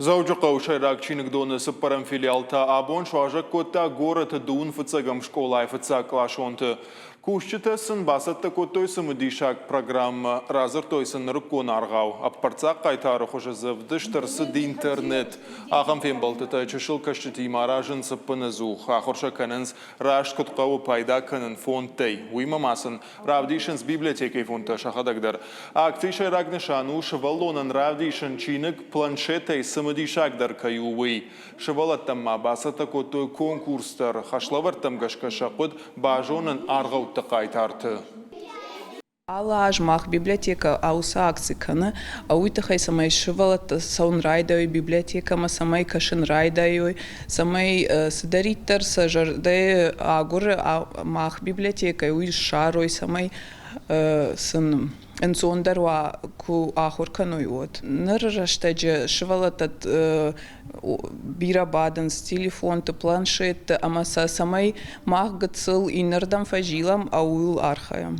Дзӕуджыхъӕуы сӕйраг чиныгдоны цыппӕрӕм филиал та абон суазӕг кодта горӕты дыууын фыццӕгӕм скъолайы фыццагкъласонты. Кусджытӕ сын бацӕттӕ кодтой цымыдисаг программӕ, радзырдтой сын нырыккон аргъау. Ӕппӕрццаг хъайтары хуызы дзы ӕвдыст ӕрцыд интернет. Ахӕм фембӕлдтытӕ чысыл кӕсджытимӕ аразынц ӕппынӕдзух. Ахуыр сӕ кӕнынц, раст куыд хъӕуы пайда кӕнын фондтӕй. Уыимӕ ма сын равдисынц библиотекӕйы фондтӕ сӕхӕдӕг дӕр. Акцийы сӕйраг нысан у сывӕллонӕн равдисын чиныг планшетӕй цымыдисагдӕр кӕй у, уый. Сывӕллӕттӕм ма бацӕттӕ кодтой конкурс дӕр. Хӕслӕвӕрдтӕм гӕсгӕ сӕ хъуыд базонын аргъӕутты хъайтарты. Алы аз мах библиотекӕ уыцы акци кӕны, уый тыххӕй, цӕмӕй сывӕллӕттӕ цӕуын райдайой библиотекӕмӕ, цӕмӕй кӕсын райдайой, цӕмӕй цыдӕриддӕр сӕ зӕрдӕйы агуры мах библиотекӕйы, уый ссарой, цӕмӕй сын ӕнцондӕр уа, куы ахуыр кӕной, уӕд. Ныры рӕстӕджы сывӕллӕттӕ бирӕ бадынц телефонты, планшетты ӕмӕ сӕ цӕмӕй мах гыццыл иннӕрдӕм фӕзилӕм, ууыл архайӕм.